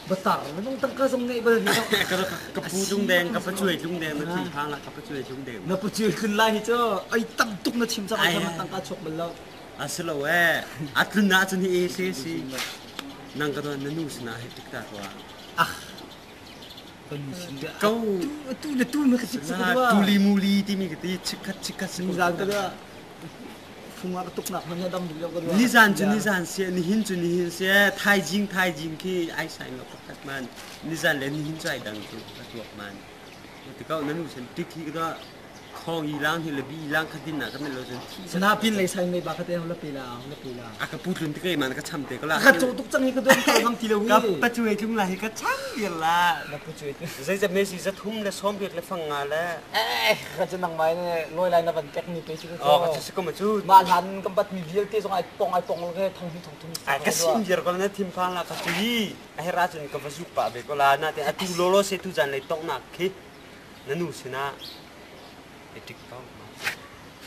Batar na tangka zong ngeih bal rih lo. Ka pu tlung deng, ka pacuai tlung deng, na thin phang la ka pacuai tlung deng. Na pacuai tlun lai hi cu ai tam tuk na chim cang ai tangka chuak bal lo. A si lo ee. A tlun ah cun hi e se si. Nang ka don na nu sinah he tik ta tua. Ah. Ka nu sin de. Ko tu le tu na ka chik sa ka Tuli muli timi ka ti chikhat chikhat si. Nizan ka Fung ah ka tuknak hmanh hi a dam duh lo ka ruah. Nizan cu nizan si, nihin cu nihin si, thaizing thaizing khi ai sai lo pakhat man. Nizan le nihin cu ai dang cu ka tuak man. Ti ko na nu sen tik hi ka khong i lang hi le bi lang kha din na ka lo cun thi. Sana pin lei sai mei ba ka te la pe la la pe la. A ka pu tlun te kai man ka cham te ko la. Ka cawh tuk cang hi ka don ka ngam ti lo hi. Ka pacuai tlung la hi ka cham dir la. Na pacuai tlung. Zeizat me si zathum le sawm riat le fang nga le. Eh, ka cu nangmah in lawi lai na van kek mi pe si ko. Oh, ka si ko ma cu. Mah hlan kan bat mi vialte zong ai pong ai pong ke thong hi thong thum. Ai ka sim viar ko na thim phang la ka cu hi. A hera cun ka va zuk pa ve ko la na te atu lolo se tu zan lei tong nak khi na nu sinah i tik ko.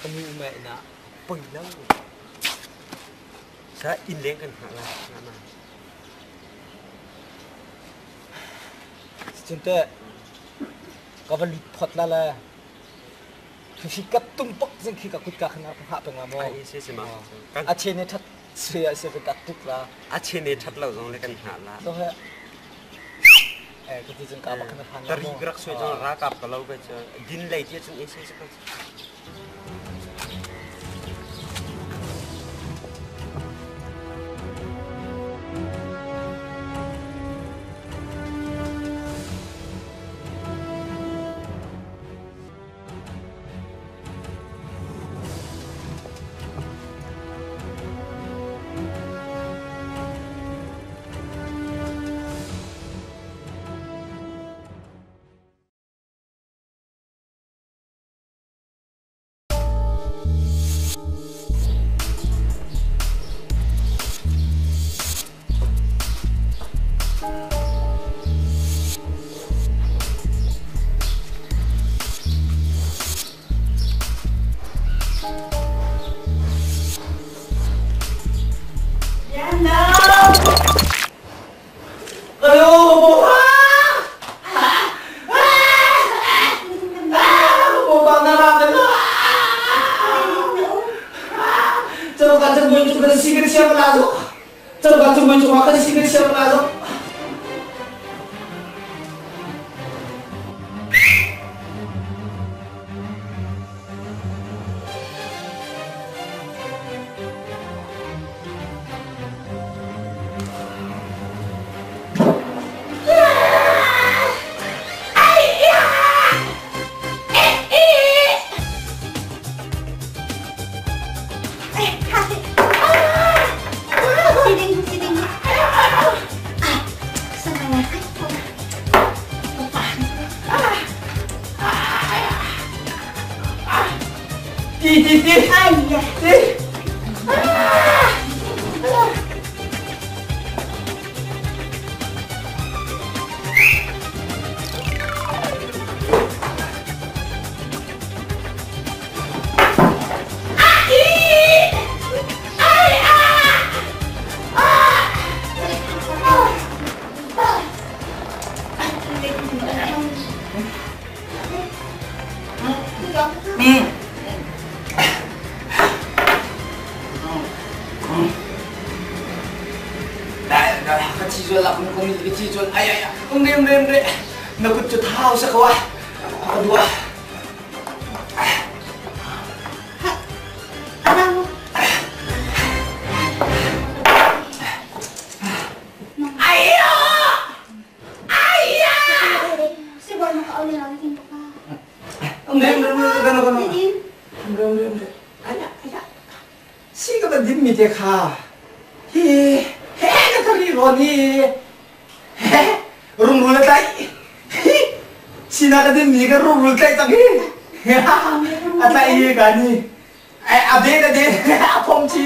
Ka nu me ina. Poi lo. Sa inn leng kan hngah la na ma. Cun teh ka va lut phot la le khi ka tum pak zing khi ka kutka khan ka hngah peng la maw? Ai si si ma. A chen ne that se a se ka tuk la. A chen ne that lo zong le kan hngah la. So he eh ka ti cun ka bak kan phan la. Tari rak sui zong ralkap ka lo be cu din lei ti cun e se se ka. Ti ti ti. Ti. Ka thi zual la kum kum ka thi zual ai ai um re um re um re na kut cu thau sa ko ah ka dua. Si ka van din mi te kha hi he ka thari ron hi he rungrul a tlaih hi sina ka din mi ka rungrul tlaih cang hi a tlaih hi ka ni a den a den a phom chi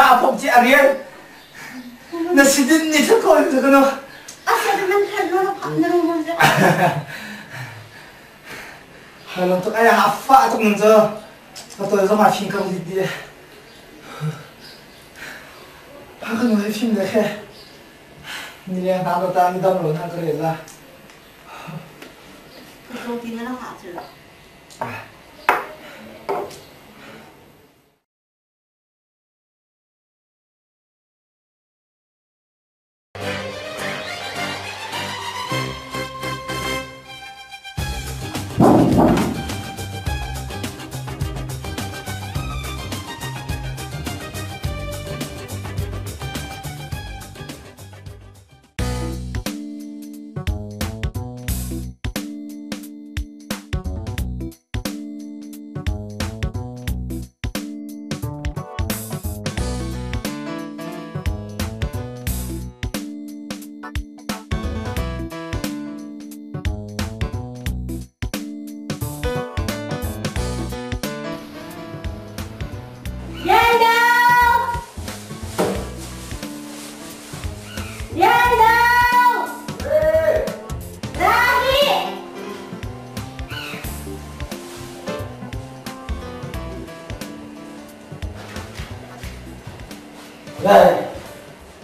a phom chi a rial na si din ni thak ko in ka no Halong tuk ai ha fa tuk nun cu ka tol zong ah fing ka rit di pa ka nu he fim le he. Nileng hna lo ta mi dam lo hna ka rel la. Ka ti na lang ah cu.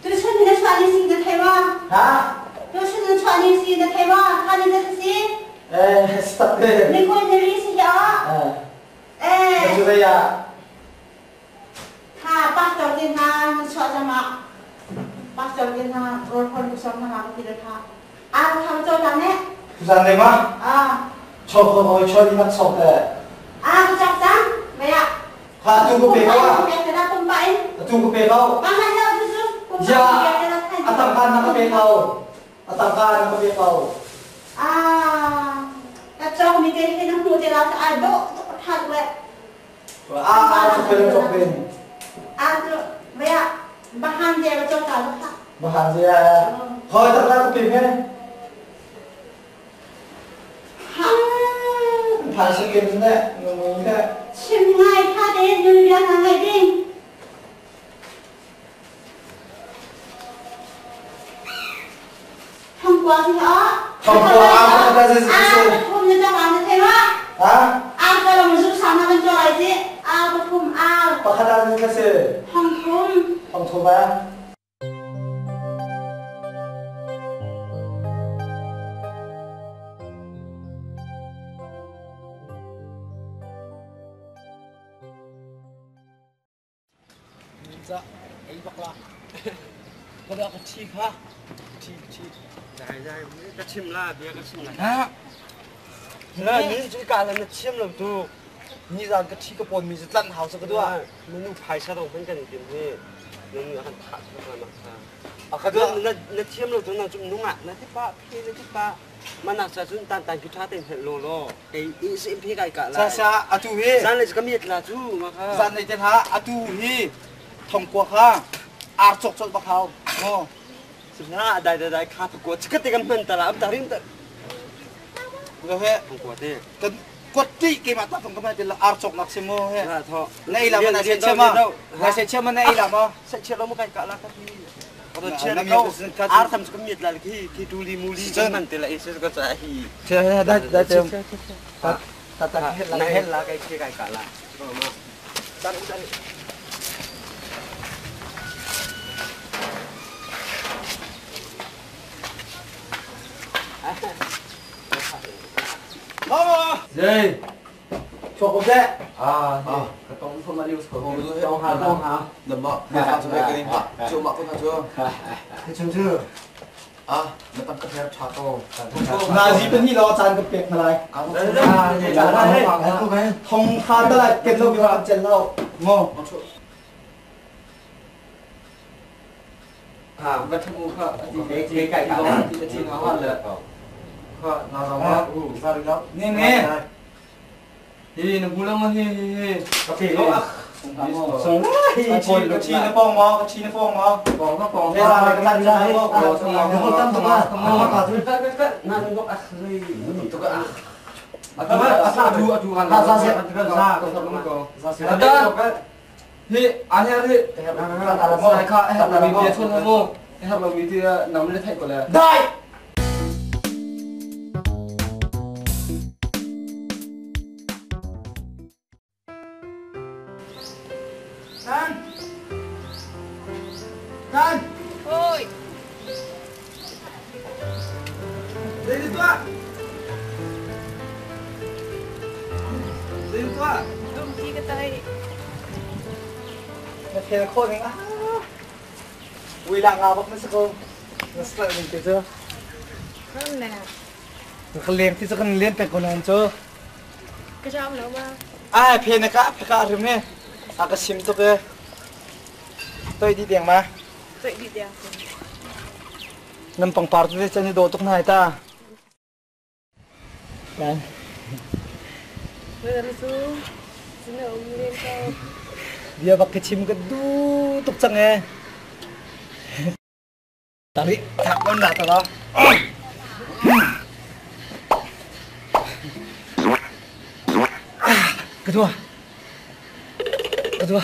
Tuchun na chuah ni si na thei ma? Ha? Tuchun na chuah ni si na thei ma? Kha ni na si? Eh, stop it. Ni koi ni ri si ya? Eh. Eh. Na chu ya. Kha pastor te hna na chuah cang ah pastor te hna rawl khawn ku som hna ka ti le kha. Ah tham cho ta ne? Zan le ma? Ah. Cho ko ko cho ni nak sok te. Ah ku chak cang. Maya. Kha tu ko pe ko. Tu Tu ko pe ko. Pa ha ya tu su. Ya. Atam kan na ka pe ko. Atam kan na ka pe ko. Ah. Ta chong mi te he na mu te la sa a do do tha we. Ah ah chu pe chok pe. Ah tu maya bahan de ba chok ta lo kha. Bahan je. Khoi tak la ko pe me. Ha. Phan si ken ne ngu ne. Chim ngai tha de nu ya na ngai ding. Thông qua thì họ. Thông qua à ka se À, pathum na chong an thei ma. Ha? À, ka long zu sang na man cho ai chi. À, pathum à. Pakhat an ka se. Thong thum. Thong thum ba. Za ei bak la. Ka da ka thi kha. Thi thi. Dai dai ka chim la bia ka chim la. Ha. La ni chu ka la na chim lo tu. Ni zan ka thi ka pon mi zu tlan hau sa ka dua. Na nu phai sa dong kan kan tim hi. Na nu kan tha sa ka ma kha. A ka dua Na na thiam lo tu na chum nunga na ti pa phe na ti pa mana sa chun tan tan ki tha ten he lo lo. Ei i se phe kai ka la. Sa sa atu hi. Zan le ka miet la chu ma kha. Zan nei ten ha atu hi. Thong kwa kha. Ar chok chok bak hau. Ngo. Sina dai dai dai kha ko chikat te kan man ta la am ta rim ta. Ko he Thong ko te. kan kwat ti ke ma ta thong ka ma te la ar chok nak se mo he. La tho. Nei la ma na se chema. Na se chema nei la ma. Se che lo mo kai ka la ka thi. Ko che Na la mi ko ka ar tham ka miet la khi khi tu li mu li kan man te la e se ko cha hi. Che da da te. Ta ta ta he la Na he he la kai che kai ka la. Ko ma. Ta ta. Mama. Dây. Chok ko de. À, ka tong phong ma liu ko. Tong ha tong ha. Nằm mọ, mà sao cho cái chỗ mọ con chưa? Thế chum chưa? À, nó tăng cấp theo trà to. Na ji pe ni lo chan ka pek na lai. Thong kha ta lai ken lo bi ha chen lo. Ngo. À, bắt thu kha, thì cái cái cái đó thì thì nó hoàn là. Kha, nó nó mà, ra được đó. Nge nge. Hi, nó bù lông hi hi hi. Cà phê lo. Song ka chi ka chi na pong mo, ka chi na pong mo. Còn nó còn Thế là cái tan ra mo. Na nó à rồi. Tôi có à. Atu atu kan. Ra Ada. Hi, anh em hi. Mo kha, em là mi bia chun mo. Em là mi thì nằm lên thay của là. Dai. Tan. Tan. Ôi. Phel khawh ning ah. Ui la nga bak na si ko. Na sal ning te cu. Ka leng ti cu kan len pek ko nan cu. Ka jam lo ma. Ai phe na ka phe ka rim e. A ka sim tuk e. Toi di deng ma. Toi di deng. Nan pangpar tu te chan i dawh tuk na ta. Kan. Bia bak ka chim ka du tuk cang e. Tari thak on da ta lo. Ka dua. Ka dua.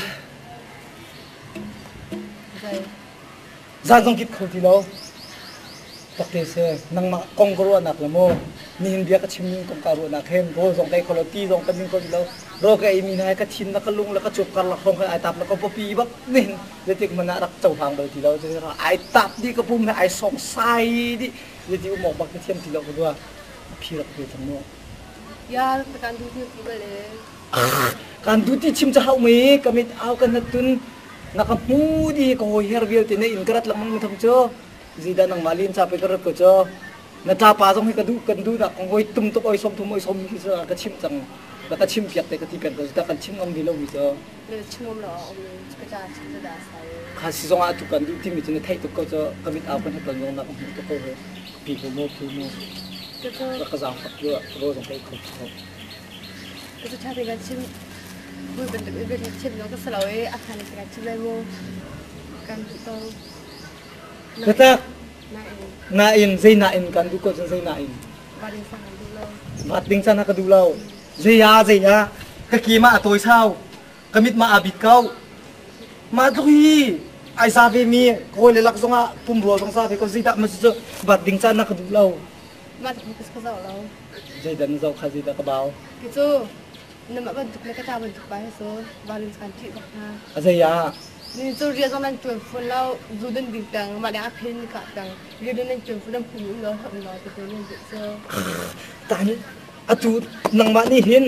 Zan zong kip kho ti lo. Takte se nangmah kong ka ruahnak le maw nihin bia ka chim ning kong ka ruahnak hen rawl zong kai kho lo ti zong ka ding kho ti lo rawl ka ei mi hna ka thin na ka lung le ka cuap kar lak hrawng khan ai tap le ka pawpi bak nihin zetik man ah rak cohlang bal ti lo ai tap dih ka pum he ai song sai dih zeiti um awk bak ka thiam ti lo ka dua phi rak pe cang mu. Ya kan du ti ti bale. Kan du ti chim cha hau mi ka mit au kan hatun Na ka hmu di ka hawi her vialte na inn ka rat lengmang mi thong cu zidah nangmah lin cha pe ka rat ko cu na ṭapa zong hi ka duh kan duh nak kong hoi tum tuk oi som thum oi som hi cu ka chimh cang na ka chim piak te ka ti peng ko zidah kan chim ngam ti lo mi cu kha si zong ah tu kan duh timi cu na theih tuk ko cu ka mit au kan ton zong na ka hmuh tuk ko he pi ko mo phu mo ka zaang fak tu ro zong kai kho kho Ka cu ṭha te kan chim vui bantuk in biak chim zong ka si lo i a khan ka chim lai mu kan duh ko. Biatak nain zei nain kan duh ko cun zei nain Vatin sang kan duh lo. Vat ding chan ka duh lo. Zei ya zei ya ka ki ma a tawi sau ka mit ma a bit ko. Ma tluk hi ai za ve mi kawi le lak zong ah pumrua zong za ve ko zei dah ma cu vat ding chan na ka duh lo. Mah tluk ka zoh lo. Zeidah na zoh kha zeidah ka bau? Ki cu namah bantuk le ka ta bantuk pa he cu violence kan ṭih bak hna. A zei ah? Ni cu rian zong nan ṭuan fawn lo, zu nan ding peng, mah le a phen ni kah peng, rian nan ṭuan fawn nan phum um lo, um lo ti tu nan duh cu. Tan atu nangmah nih hin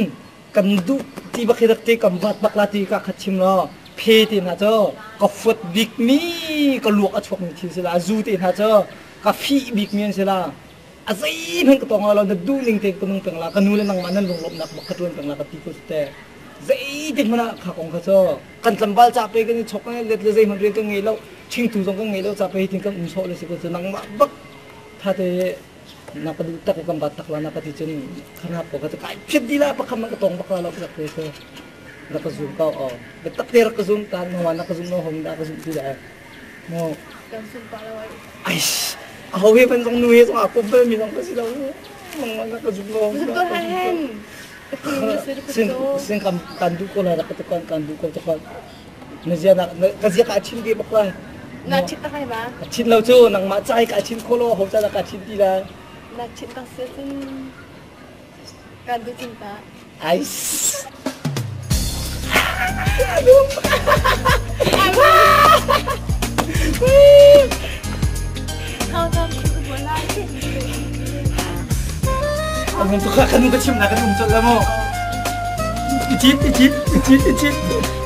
kan duh ti bak hi rak ti kam vat bak la ti ka khat chim lo phe te hna cu ka fuat bik mi ka luak a chuak mi thil si la zu te hna cu ka fih bik mi an si la a zeihmanh ka tong lo na duh ning te ka nung peng la ka nu le nangmah nan lunglawmhnak bak ka tuan peng la ka ti ko te zeitik hmanh ah kha kong kha cu kan tlangval ca pe kan i chok let le zeihmanh rian kan ngei lo chingtu zong kan ngei lo ca pe hi tin kan um sawh le si ko cu nangmah bak tha te na ka duh tak kan bat tak la na ka ti cun khanap ko ka ti kai phiat di la pakhat man ka tong bak la lo ka te so na ka zum ko o tak te rak ka zum ta no na ka zum no hom da ka zum ti da No. Kan sumpa lo ai. Aish. Aho he ban zong nu he zong a kom bal mi zong ka si lo. Mang na ka zum lo. Zum ko han. Sin sin kam kan du ko la ka kan kan du ko to kan. Na zia na ka zia ka chin ge bak la. Na chit tak ai ma. Chin lo chu nang ma chai ka chin kho lo ho cha ka chin ti la. Na chit tak se cun kan du chin ta. Aish. Kan ka chim na kan um chol la mo. Ichit ichit ichit ichit.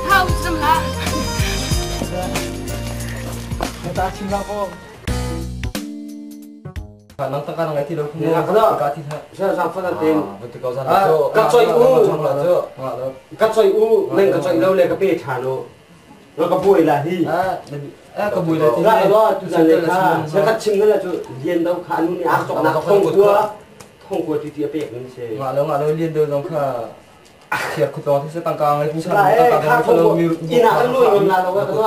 Thau zum la. Ta chim la ko. Nang tangka nang ti lo Ne ka da ka ti tha sa sa fa ten ka choi u ka choi u nang ka choi lo le ka pe tha no na ka buai la hi a ka buai la ti la lo tu zan le kha sa ka chim na la chu lian do kha nu ni a chok na thong kua thong kua ti ti a pek nan se nga lo nga lo lian do zong kha thiak khu tong se tangka ngai pu sa tangka kha lo mi ina kan lui ngam la lo ka lo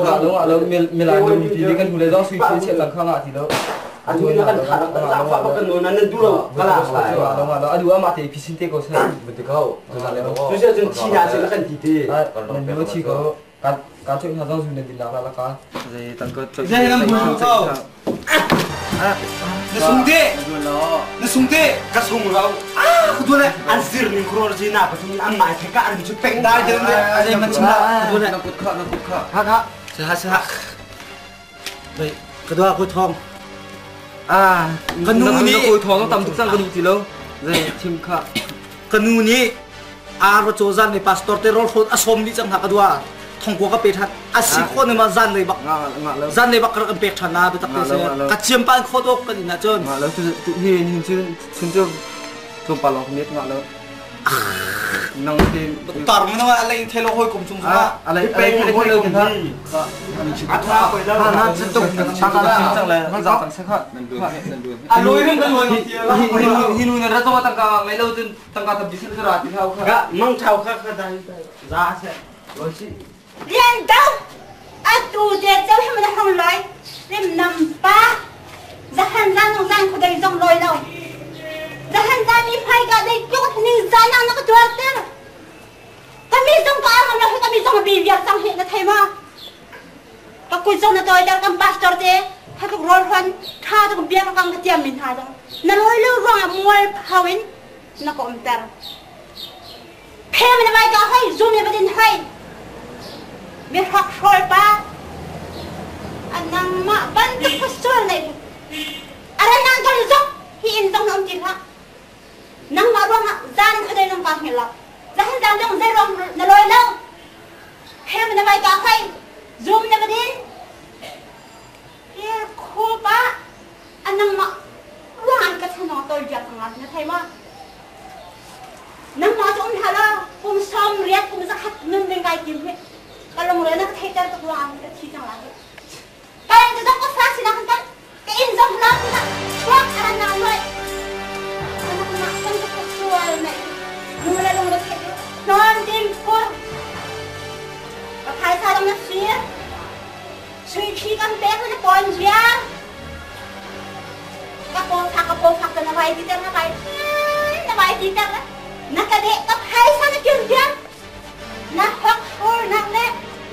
nga lo nga lo mi la nu ti kan hu le zong sui che che tang kha nga ti lo anu na kan kha la fa ba kan no na nan du lo ka la la nga lo adu ama te phisin te ko se bu te ko tu za le ko tu se chun chi na se kan ti te nan nu chi ko ka ka choi na zong zu nan din la la ka zai tang ko zai nan bu ko na sung te na sung te ka sung lo ah ku le an sir ning kro ji na pa chung an mai the ka an chu peng dai de le ai man chim la ku le na kut kha na kut kha ha ha sa ha sa Dai ka dua ku thong ah ka nu nih ku thong tam tuk sang ka nu ti lo zai chim kha ka nu nih ar cho zan ni pastor te rol phone a som ni chang ha ka dua. Thongkua ka pe ṭhan. A si khawh ning ma zan lei bak. Zan lei bak ka rak in pek ṭhan na biatak te si. Ka ciam pa in khawt awk kan inn ahcun. Ngah lo hi hin cun chun cu tlawmpal lawng ka miat ngah lo. Nang te tar mi nang a lei thelo hoi kum chung ah a lei a lei thelo tin ha. A tha koi la. Na chin tuk ta ka chin cang le za tang se kha. A loi ring kan loi ti la. Hi nu na ra to tangka ngai lo cun tangka tam ti ra ti hau kha. Ga mang thau kha kha dai za se. Lian Do, atu te ceu hi na hong loi, rim nam pa, zahan zan zong zan khuadei zong loi lo. Zahan zan mi phai ka dei tluk ning zan ah na ka tuar ter. Ka mi zong ka ang lo hi ka mi zong bi viar cang hi na thei ma. Ka kut zong na toi ter kan pastor te tha tuk rol hon tha tuk bia ka kang ka tiam min ha zong. Na loi lo ruang ah mual phau in na ka um ter. Phem le vai ka hoi, zum le badin hoi. Mi hrok hrawl pa. A nangmah bantuk pastor nei. Ara nang kan zok hi in zong na um ti hlah. Nangmah ruangah zan khadei nang ka hngil lo. Zahan zan dong zei ruang na lawi lo. Phem le vai ka hoi, zum le badin. Hi khu pa. A nangmah ruang ka chanong toi biak ang na thei ma? Nangmah cu um hlah law kum 80 kum 100 nun ding kai tim hi ka lungre na ka theihter tuk ruang ka thi cang lai. Kai in zong ka fa sinak kan ka in zong hla na chuak aran na loi. Nangmah kan ka sual na nu le lungre theih non dim pur. Ka phaisa dong na fir. Sui thi kan pek na pon ziar. Ka paw fak ka paw fak na vai ti ter na vai na vai ti ter na ka deh ka phaisa na kir diam na hok hur nak le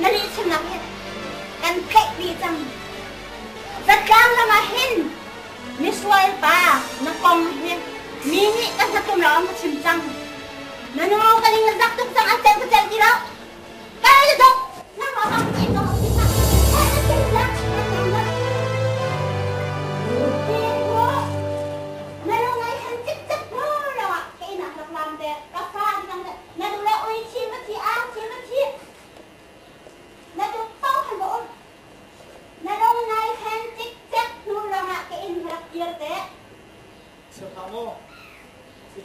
na lih chim nak he kan theih dih cang zatlang lam ah hin misual pa na kong hi mi nih kan hnatum lo an ka chim cang na nu ka ning na zak tuk cang an cel ka cel ti lo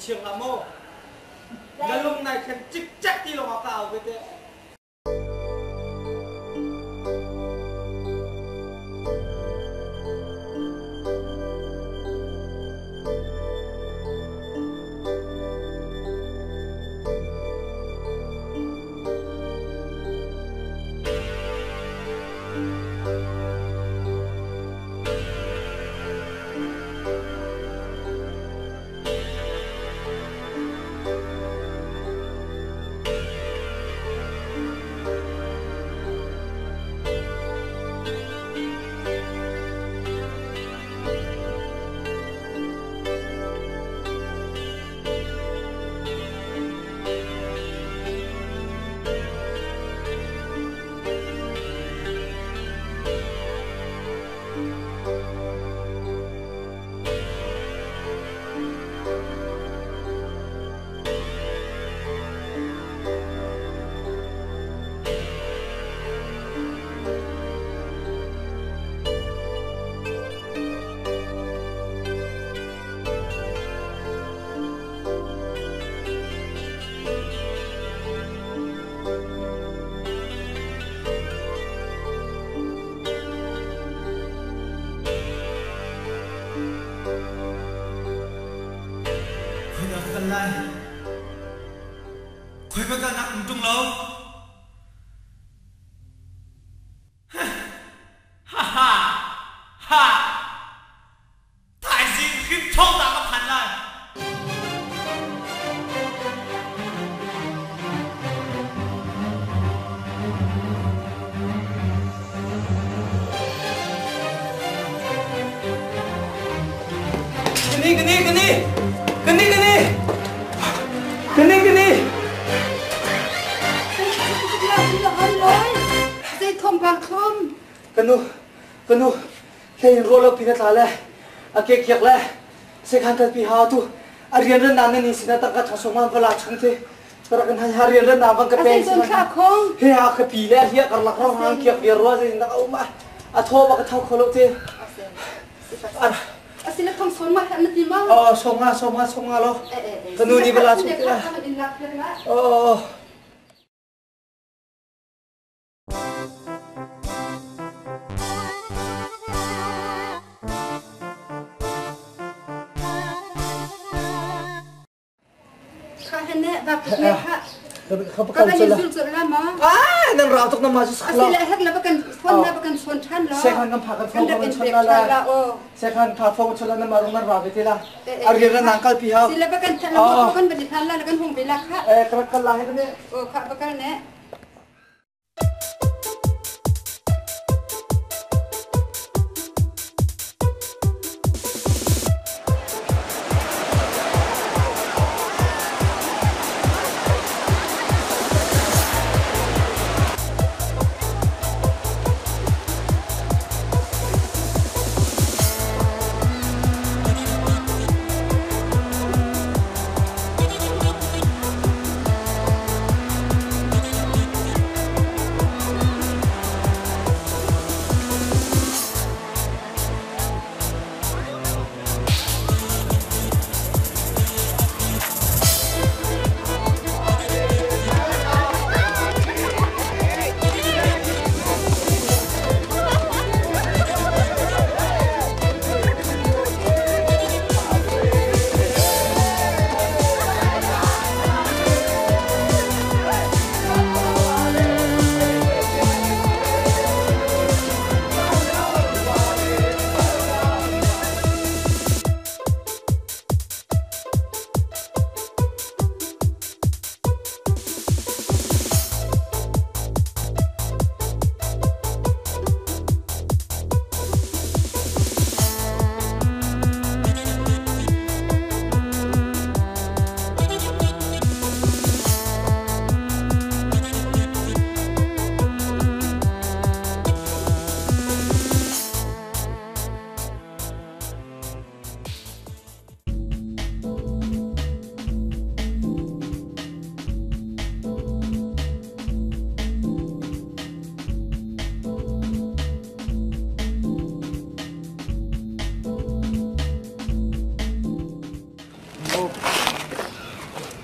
Chiang la maw? Na lung nai khen cikcek ti lawng ah ka au ve teh. Khoi ka kal lai? Khoi ka kalnak um ṭung lo? Ha ha ha! Thaizing hrim thawngnak ka phan lai. Kani kani kani kani kani kani kani Zei thong bang thlum. Kanu kanu hlei in ruah lo pi na tla le a ke kiak le sekhan kalpi hau tu a rian ran nan ni sina tangka thong song man vala chung te. Rak kan ha rian ran na bang ka pe. Asin thla khong. He ha ka pi le hia kar lak rong hang kiak viar ruwa zai nak um a. A tho ba ka thau kholo te. Asin thong son ma na ti ma. Oh som nga som nga som nga lo. Kanu ni bala chu te la. Oh. Nan rau tuk na ma cu Sekhan kan pha kan phone kan chon la la Sekhan pha phone chon la na ma rong nan ra ve te la Arian na nang kal pi ha Sila ba kan than la kan ba than la kan hung ve la kha Eh kal kal la he ne O kha ba kal ne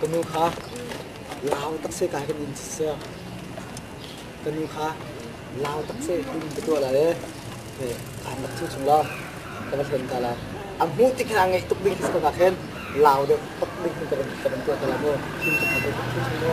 Ka nu kha lau tak se kai kan in sia. Ka nu kha lau tak se in ka tua la le. Kan rak chu chung la. Ka va thlen ta la. Ang hmu ti khan ngai tuk ding ka ka khen lau de tuk ding ka ban ka ban tua ta la mo. Kim ka ka chu chung mo.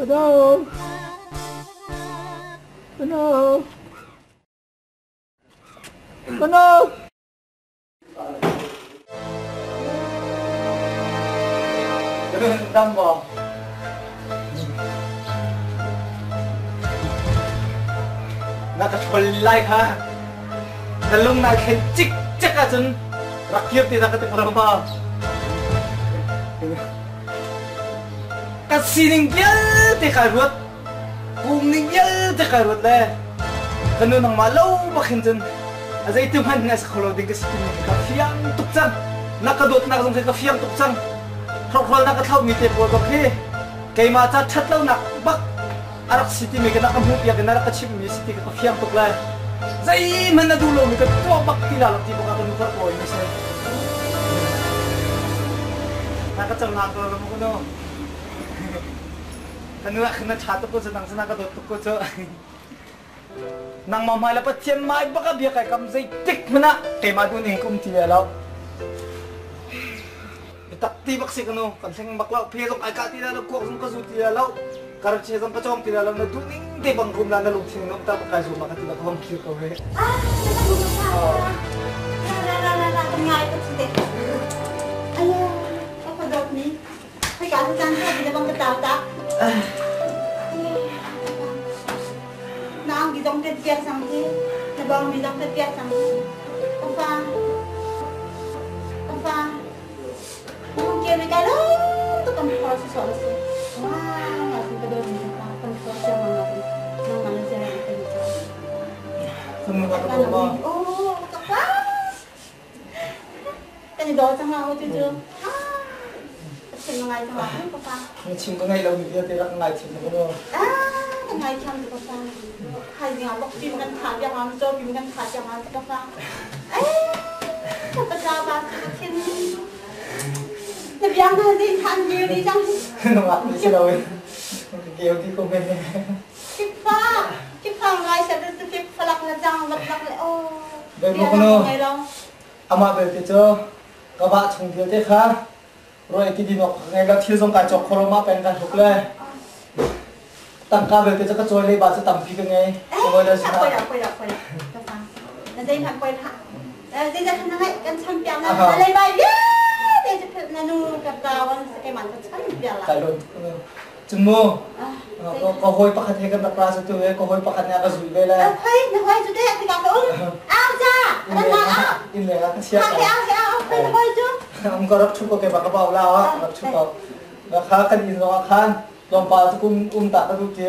No. No. No. Dam maw? Na ka ṭhawl lai kha na lung naa thlen cikcek ahcun rak kir te na ka ti lo maw? Ka sining vialte kai ruat, pum ning vialte kai ruat le ka nu nangmah lo bak hin cun a zeitu hmanh na si kho lo ding ka si timi ka fiang tuk cang. Na ka dawtnak zong khi ka fiang tuk cang. Hrokhrawl na ka thlauhmi te pawl bak hi keimah ca ṭhat lonak bak a rak si timi ka na ka hmuhpiak in na rak ka chimhmi si ti ka fiang tuk lai. Zeihmanh na duh lomi ka tuah bak ti la lo ti bak ah ka nu ka rak lawimi si. Na ka cohlang ko lo maw ka nu? Ka nu ah khin na ṭha tuk ko cu nang cu na ka dawt tuk ko cu. Nangmah hmai le Pathian hmai bak ah bia kai kam zeitik hmanh ah keimah duh ning ka um ti lai lo. Biatak ti bak si ka nu, kan thleng bak lo. Phe zong ai kah ti lai lo, kuak zong ka zu ti lai lo, karche zong ka cawng ti lai lo. Na duh ning te bang rum la na lungthin in um ta bak kai zum ah ka ti la ka hong khir ko he. Ah, ra ra ra ra kan ngai ka te. Aya, ka pa dawt ni. Hoi ka caan ka bi bang ka tau ta. Na ang gi dong te piak sang hi. Na bang mi dong te piak sang hi. Ka fa. Ka fa. Nung kia mi ka lo tu kan phor su so se. Wa nga sin ka do ni ka kan phor sa ma nga sin. Nang man se ra ka ni cha. Sanu ka ko ba? Oh, ka fa. Kan i daw cang la cu cu. Chim ngai cang la ka pa. Na chim ka ngaih lo mi vialte rak ngai chim na ko. Ah, ka ngai thiam tu ka pa. Hai ding ah bok pim kan tha biak ang cho pim kan tha biak ang ka pa. Eh, ka pa cha ba ka thin. Na biang na din than geu di cang. Nungak ni si lo. Geu di ko men. Kip fa, kip fa ngai sa tu kip falak na cang lak lak le oh. Be mo kono. Amah belte cu ka vah chung vialte kha ruai ti din awk ka ngei lo thil zong kai cawk kho lo mah peng kan hruk le tangka belte cu ka cawi le ba cu tampi ka ngei. Poi la poi la poi la poi la. Ka fa. Na zei hmanh poi hlah. Zei zat na ngai kan cham piak na na lei bai vialte cu na nu ka ta wan keimah ka cham piak la. Kai lon. Cun mu ka hawi pakhat he kan rak ra tu he ka hawi pakhat nih a ka zul ve le. Hoi na hawi cu teh tika ka um. Au ca. Kan ma au. In le ka chia. Ha he au he au hoi na hawi cu. Um ka rak thu ko ke ba ka bau la rak thu ko. Ka kha kan in zong ah khan tlawmpal cu kum um ta ka duh ti.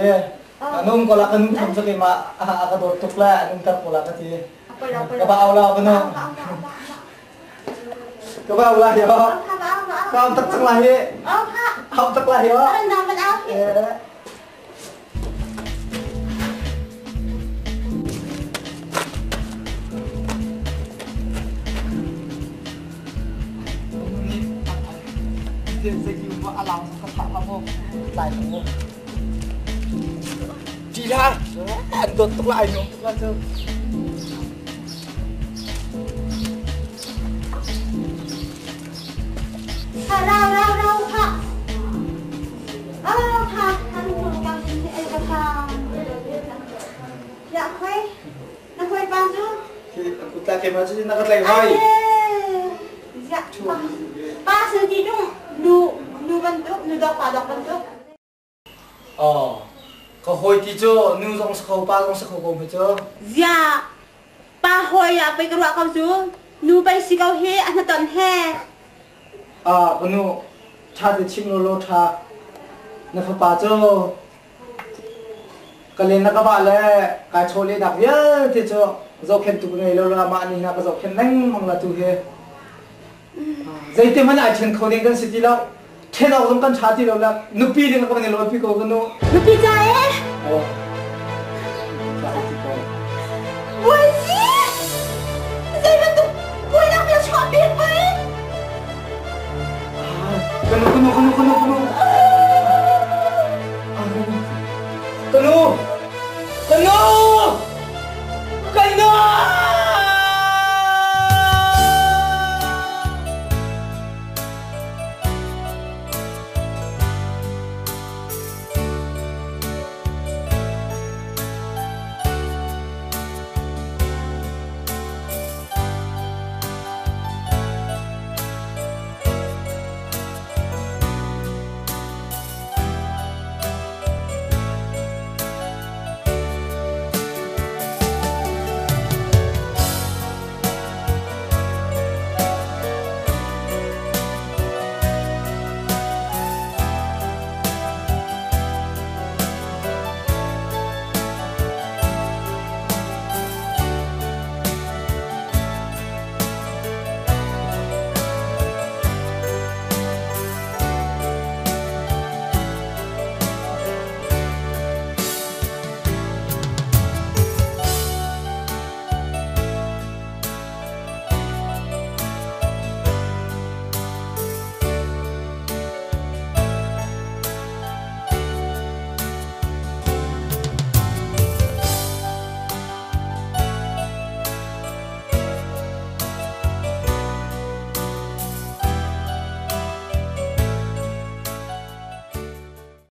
Anum ko la kan um thom ke ma a ka dawt tuk la an um tar ko la ka ti. Ka ba au la ka no. Ka ba la hi ho. Ka am tak cang la hi. Am tak la hi ho. Ti la an dawt tuk la ai nuam tuk la cu. Rau rau rau kha. Rau kha kan tu kan ei ka kha. Ya khoi. Na khoi pa cu. Khi kut la ke ma cu na ka tlai hoi. Ya pa. Pa sin ti tung nu nu bantuk nu dok pa dok bantuk. Aw, ka hawi ti cu nu zong si kho, pa zong si kho ko hme cu. Ziah, pa hawi ah pei ka ruah ko cu. Nu pei si ko hi, a hnaton he. Ah, ka nu, ṭha te chim law law ṭha. Na fapa cu ka len na ka vah le kai chawlehnak vialte cu zohkhenhtu ka ngei lo la mah nih na ka zohkhenh lengmang la tu hi. Zeiti hmanh ai ṭhen kho ding kan si ti lo. Ṭhen awk zong kan ṭha ti lo le nupi ding ka van i lawipi ko ka nu. Nupi ca e? Oh. Ca ti ko. Buaisi! Zei bantuk buainak na chuah bik pei? Ka nu, ka nu, ka nu, ka nu, ka nu. Ka nu! Ka nu!